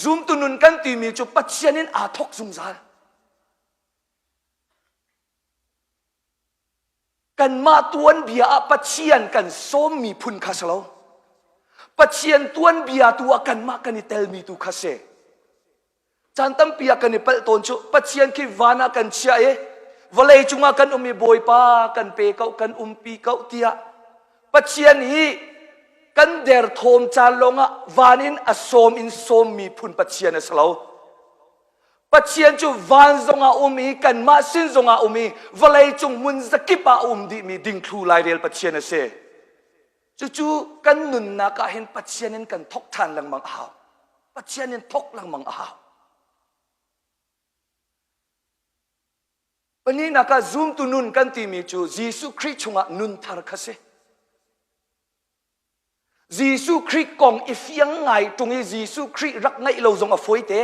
Zumtu nun kan timi cu Pathian in aa thawk zungzal. Kanmah tuanbia ah Pathian kan sawmmi phun kha si lo. Pathian tuanbia tu ah kanmah kan i telmi tu kha si. Caan tampi ah kan i palh tawn cu Pathian khi van ah kan chiah i vawlei cungah kan um i Bawipa kan pe ko kan umpi ko tiah Pathian hi kan derthawm caan lawngah van in a sawm in sawmmi phun Pathian a si lo. Pathian cu van zongah um i kanmah sin zongah um i vawlei cung hmun zakip ah a um dihmi dingthlu lairel Pathian a si. Cucu kan nunnak ah hin Pathian in kan thok ṭhan lengmang a hau. Pathian in thok lengmang a hau. Pahnihnak ah zumtu nun kan timi cu Jesuh Khrih chungah nun thar kha si. Jesuh Khrih kong i fiang ngai ṭung i Jesuh Khrih rak ngaih lo zong a fawi te.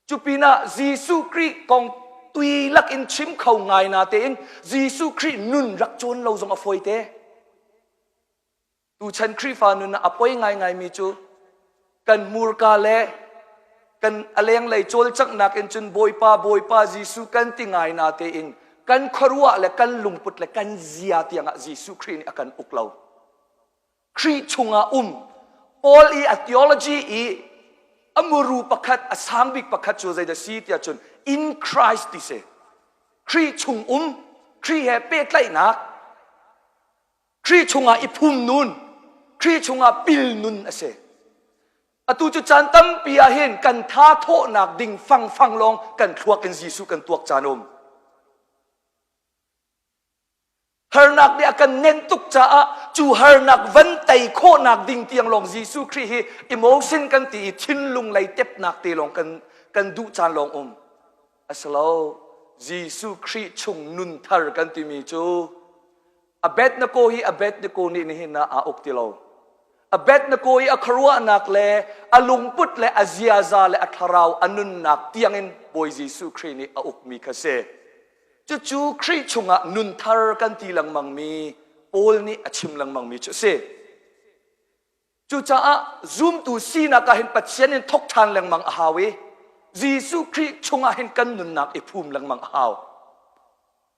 Cupinah Jesuh Khrih kong tui lak in chim kho ngai na tein Jesuh Khrih nun rak cawn lo zong a fawi te. Tuchan Khrihfa nun ah a poi ngaingaimi cu kan hmurka le kan a lenglei cawlcanghnak in cun Bawipa Bawipa Jesuh kan ti ngai na tein kan khuaruah le kan lungput le kan zia tiangah Jesuh Khrih nih a kan uk lo. Khrih chungah um Paul i a theology i a muru pakhat a sang bik pakhat cu zeidah si tiah cun in Christ ti si. Khrih chung um Khrih he pehtlaihnak Khrih chungah i phum nun, Khrih chungah pil nun a si. Atu cu caan tampi ah hin kan tha thawhnak ding fangfang lawng kan thluak in Jesuh kan tuak caan um. Harnak nih a kan nenh tuk caah cu harnak van tei khawhnak ding tiang lawng Jesuh Khrih hi emotion kan ti i thinlung lei tepnak te lawng kan kan duh caan lawng um. Asilo Jesuh Khrih chung nun thar kan timi cu Abednego hi Abednego nih nihin ah aa uk ti lo. Abednego i a khuaruahnak le a lungput le a ziaza le a thlarau a nunnak tiangin Bawi Jesuh Khrih nih a ukmi kha si. Cucu Khrih chungah nun thar kan ti lengmangmi Paul nih a chim lengmangmi cu a si. Cucaah zumtu sinak ah hin Pathian in thok ṭhan lengmang a hau i Jesuh Khrih chungah hin kan nunnak i phum lengmang a hau.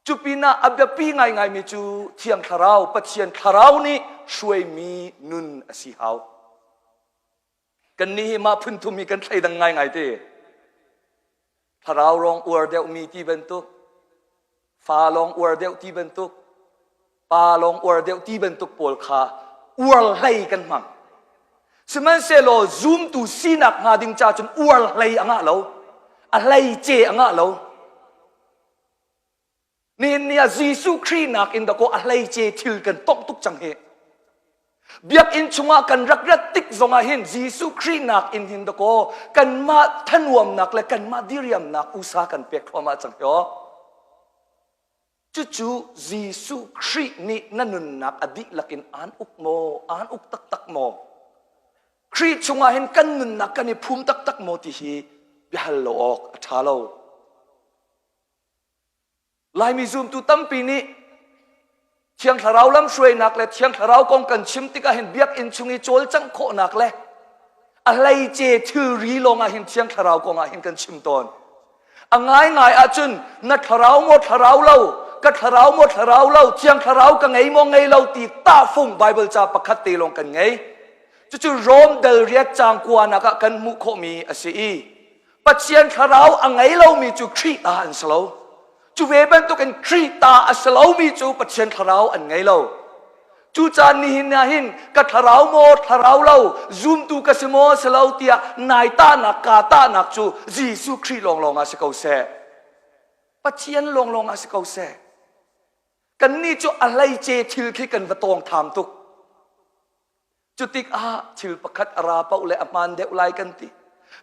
Cupinah a biapi ngaingaimi cu Thiang Thlarau, Pathian Thlarau nih hruaimi nun a si hau. Kannih hi mah phun thum hi kan thleidang ngaingai te. Thlarau lawng uar deuhmi ti bantuk, fa lawng uar deuh ti bantuk, pa lawng uar deuh ti bantuk pawl kha uar hlei kan hmang. Sihmanhsehlaw zumtu sinak hnga ding ca cun uar hlei a ngah lo, a hlei ce a ngah lo. Nihin ni ah Jesuh Khrih nakin dakaw a hleice thil kan tongh tuk cang hi. Biakinn chungah kan rak rat tik zongah hin Jesuh Khrih nakin hin dakaw kanmah thanuamnak le kanmah diriamnak usa kan pek thluahmah cang hi aw. Cucu Jesuh Khrih nih na nunnak a dihlak in aan uk maw? Aan uk taktak maw? Khrih chungah hin kan nunnak kan i phum taktak maw ti hi biahal lo awk a ṭha lo. Laimi zumtu tampi nih Thiang Thlarau lamhruainak le Thiang Thlarau kong kan chim tikah hin biakinn chung i cawlcangh khawhnak le a hleice thilri lawngah hin Thiang Thlarau kong ah hin kan chim tawn. A ngaingai ahcun na thlarau maw thlarau lo, ka thlarau maw thlarau lo, Thiang Thlarau ka ngei maw ngei lo ti tahfung Bible ca pakhat te lawng kan ngei. Cucu Rom dal riat caang kuanak ah kan hmuh khawhmi a si i Pathian thlarau a ngei lomi cu Khrih ta an si lo. Cu ve bantukin Khrih ta a si lomi cu Pathian thlarau an ngei lo. Cucaah nihin ah hin ka thlarau maw thlarau lo zumtu ka si maw si lo tiah nai tahnak kaa tahnak cu Jesuh Khrih lawnglawng ah si ko seh. Pathian lawnglawng ah si ko seh. Kannih cu a hleice thil khi kan va tawng tham tuk. Cutikah thil pakhat a ra paoh le a hmaan deuh lai kan ti.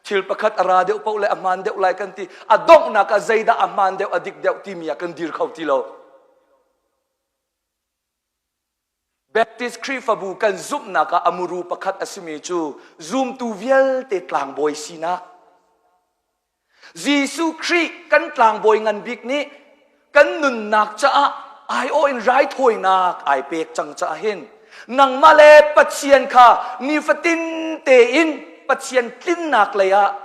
Thil pakhat a ra deuh paoh le a hmaan deuh lai kan ti. A donghnak ah zeidah a hmaan deuh, a dik deuh timi ah kan dir kho ti lo. Baptist Khrihfabu kan zumhnak ah a muru pakhat a simi cu zumtu vialte tlangbawi sinak Jesuh Khrih kan tlangbawi ngan bik nih kan nunnak caah aiawh in raithawinak ai pek cang caah hin nangmah le Pathian kha nifatin tein Pathian tlinnak lei ah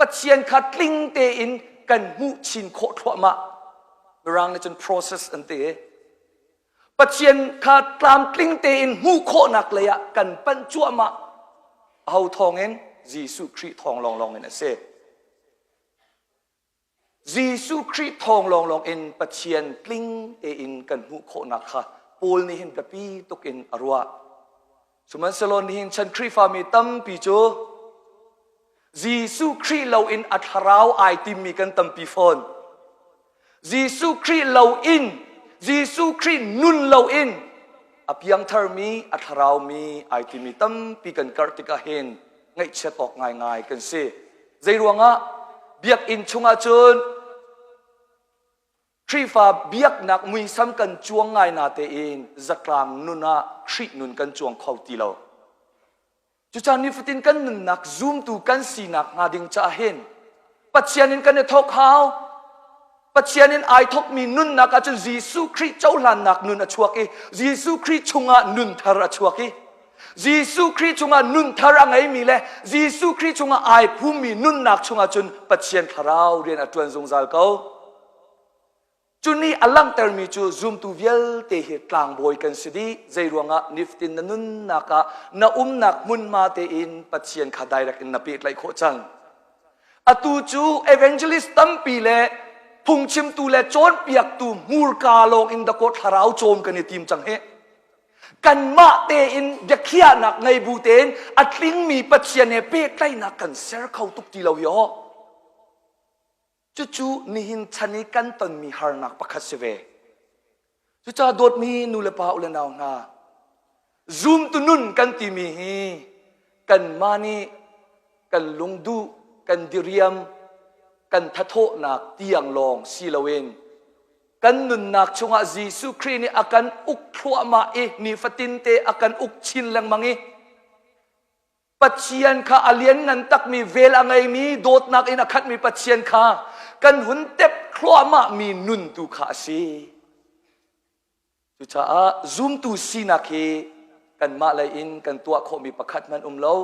Pathian kha tling tein kan hmuh chin khawh thluahmah. Mirang nih cun process an ti. Pathian kha tlamtling tein hmuh khawhnak lei ah kan panh cuahmah. Aho thawngin? Jesuh Khrih thawng lawnglawng in a si. Jesuh Khrih thawng lawnglawng in Pathian tling tein kan hmuh khawhnak kha Paul nih hin biapi tuk in a ruah. Sihmanhsehlaw nihin chan Khrihfami tampi cu Jesuh Khrih loin a thlarau ai timmi kan tampi fawn. Jesuh Khrih loin, Jesuh Khrih nun loin a piangtharmi, a thlaraumi ai timi tampi kan karh tikah hin ngaihchiat awk ngaingai kan si. Zeiruangah biakinn chungah cun Khrihfa biaknak muisam kan cuang ngai na tein zatlang nun ah Khrih nun kan cuang kho ti lo. Cucaah nifatin kan nunnak zumtu kan sinak hnga ding caah hin Pathian in kan i thawk hau. Pathian in ai thawkmi nunnak ahcun Jesuh Khrih cohlannak nun a chuak i Jesuh Khrih chungah nun thar a chuak i Jesuh Khrih chungah nun thar a ngeimi le Jesuh Khrih chungah ai phummi nunnak chungah cun Pathian thlarau rian a ṭuan zungzal ko. Cu nih a langhtermi cu zumtu vialte hi tlangbawi kan si dih. Zeiruangah niftin na nunnak ah na umnak hmunhma tein Pathian kha direct in na pehtlaih khawh cang. Atu cu evangelist tampi le phungchimtu le cawnpiaktu hmurka lawng in dakaw thlarau cawm kan i tim cang hi. Kanmah tein biakhiahnak ngei bu tein a tlingmi Pathian he pehtlaihnak kan ser kho tuk ti lo hi aw. Cucu nihin chan i kan tonmi harnak pakhat si ve. Cucaah dawtmi nu le pa u le nau hna, zumtu nun kan timi hi kanmah nih kan lungduh, kan diriam, kan thathawhnak tiang lawng si loin kan nunnak chungah Jesuh Khrih nih a kan uk thluahmah i nifatin te a kan uk chin lengmang i Pathian kha a lianngan takmi vel a ngeimi dawtnak in a khatmi Pathian kha kan hun tep thluahmahmi nun tu kha a si. Cucaah zumtu sinak hi kanmah lei in kan tuah khawhmi pakhat hmanh um lo.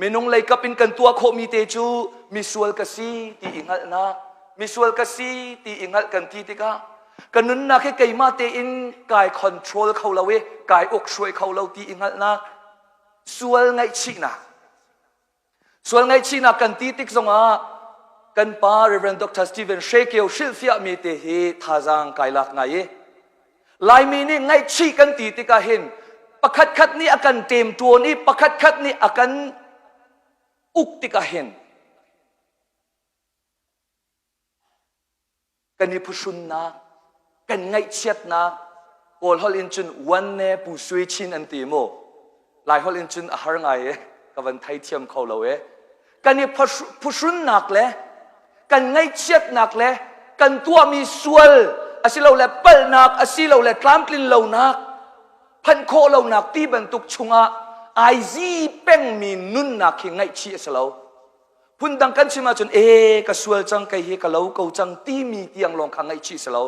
Minung lei kap in kan tuah khawhmi te cu misual ka si ti i hngalhnak, misual ka si ti i hngalh kan ti tikah ka nunnak hi keimah tein kai control kho lo i kai uk hruai kho lo ti i hngalhnak, Sual ngaihchihnak. Sual ngaihchihnak kan ti tik zongah kan pa Reverend Dr. Stephen Hrekio hrilhfiahmi te hi thazaang kai lak ngai i Laimi nih ngaihchih kan ti tikah hin pakhatkhat nih a kan ṭemṭuan i pakhatkhat nih a kan uk tikah hin kan i phuhrunnak, kan ngaihchiatnak, Kawl holh in cun wan ne pu sui chin an ti mu. Lai holh in cun a har ngai e, ka van thei thiam kho lo e. Kan i phuhrunnak le kan ngaihchiatnak le kan tuahmi sual asilole palhnak asilole tlamtlin lonak phanh khawh lonak ti bantuk chungah ai zi pengmi nunnak hi ngaihchih a si lo. Phundang kan chim ahcun e ka sual cang kei hi ka lo ko cang timi tiang lawng kha ngaihchih si lo.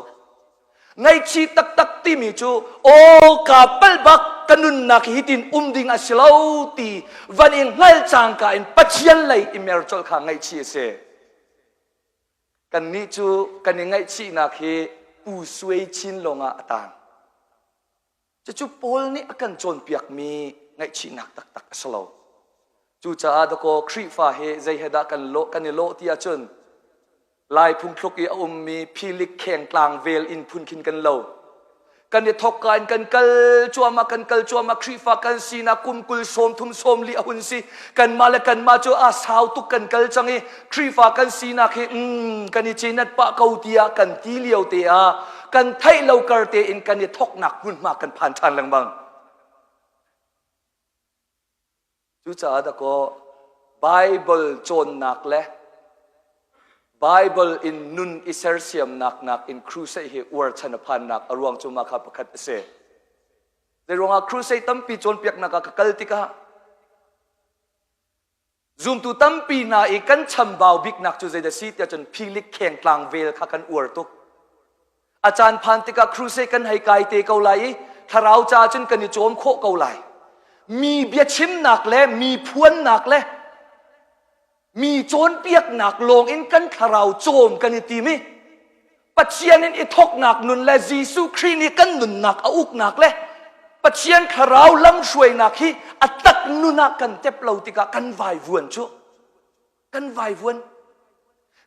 Ngaihchih taktak timi cu aw ka palh bak ka nunnak hi hitin um ding a si lo ti van i hngal cangka in Pathian lei i mer colh kha ngaihchih a si. Kannih cu kan i ngaihchihnak hi Pu Suai Chin lawngah a tang. Cucu Paul nih a kan cawnpiakmi ngaihchihnak taktak a si lo. Cucaah dakaw Khrihfa hi zei he dah kan lawh kan i lawh ti ahcun Lai phungthluk i a ummi philik khengtlang vel in phun khin kan lo. Kan i thawkka in kan kal cuahmah kan kal cuahmah Khrihfa kan sinak kum 20 sawm thum sawm li a hun si. Kanmah le kanmah cu a sau tuk kan kal cang i Khrihfa kan sinak hi mm, kan i cinat pah ko tiah kan ti lio te ah kan theih lo kar tein kan i thawknak hmunhma kan phan ṭhan lengmang. Cucaah dakaw Bible cawnnak le Bible in nun i sersiamnak nakin crusade hi uar chan a phannak a ruang cu mah kha pakhat a si. Zeiruangah crusade tampi cawnpiaknak ah ka kal tikah Zumtu tampi hna i kan chambau biknak cu zeidah si tiah cun philik khengtlang vel kha kan uar tuk. A caan phan tikah crusade kan hei kai te ko lai i thlarau ca cun kan i cawm khawh ko lai. Mi biachimnak le mi phuannak le mi cawnpiaknak lawng in kan thlarau cawm kan i tim i Pathian in i thawknak nun le Jesuh Khrih nih kan nunnak a uknak le Pathian thlarau lamhruainak hi a tak nun ah kan tep lo tikah kan vaivuan cu kan vaivuan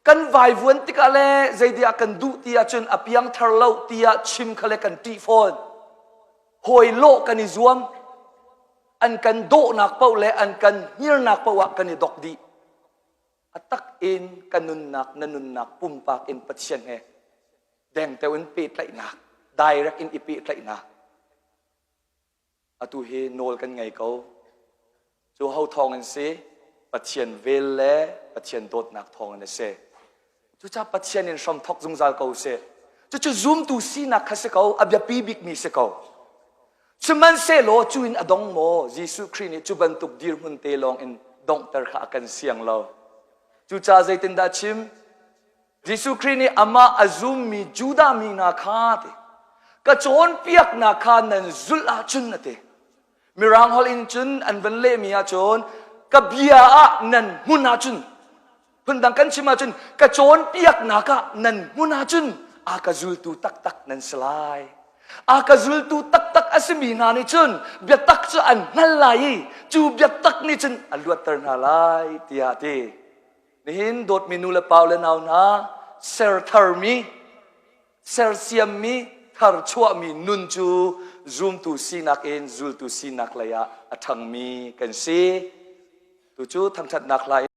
kan vaivuan tikah le zeidiah kan duh ti ahcun a piangthar lo tiah chim kha le kan ṭih fawn hawi lawh kan i zuam an kan dawhnak paoh le an kan hngirnak paoh ah kan i dok dih a tak in ka nunnak na nunnak pumpak in Pathian he dengteo in pehtlaihnak direct in i pehtlaihnak Atu hi nawl kan ngei ko. Cu ho thawng in si? Pathian vel le Pathian dawtnak thawng in a si. Cucaah Pathian in hram thawk zungzal ko sih. Cucu zumtu sinak kha si ko, a biapi bikmi si ko. Sihmanhsehlaw cu in a dong maw? Jesuh Khrih nih cu bantuk dirhmun te lawng in donghter kha a kan siang lo. Cucaah zeitindah chim? Jesuh Khrih nih amah a zummi Judah mi hna kha ti ka cawnpiaknak kha nan zulh ahcun a ti. Mirang holh in cun an van lehmi ahcun ka bia ah nan hmun ahcun phundang kan chim ahcun ka cawnpiaknak ah nan hmun ahcun a ka zultu taktak nan si lai. A ka zultu taktak a simi hna nih cun biatak cu an hngal lai i cu biatak nih cun a luatter hna lai tiah a ti. Nihin dawtmi nu le pa le nau hna sertharmi sersiammi tharchuahmi nun cu zumtu sinak in zultu sinak lei ah a ṭhangmi kan si. Tucu thangṭhatnak hla in.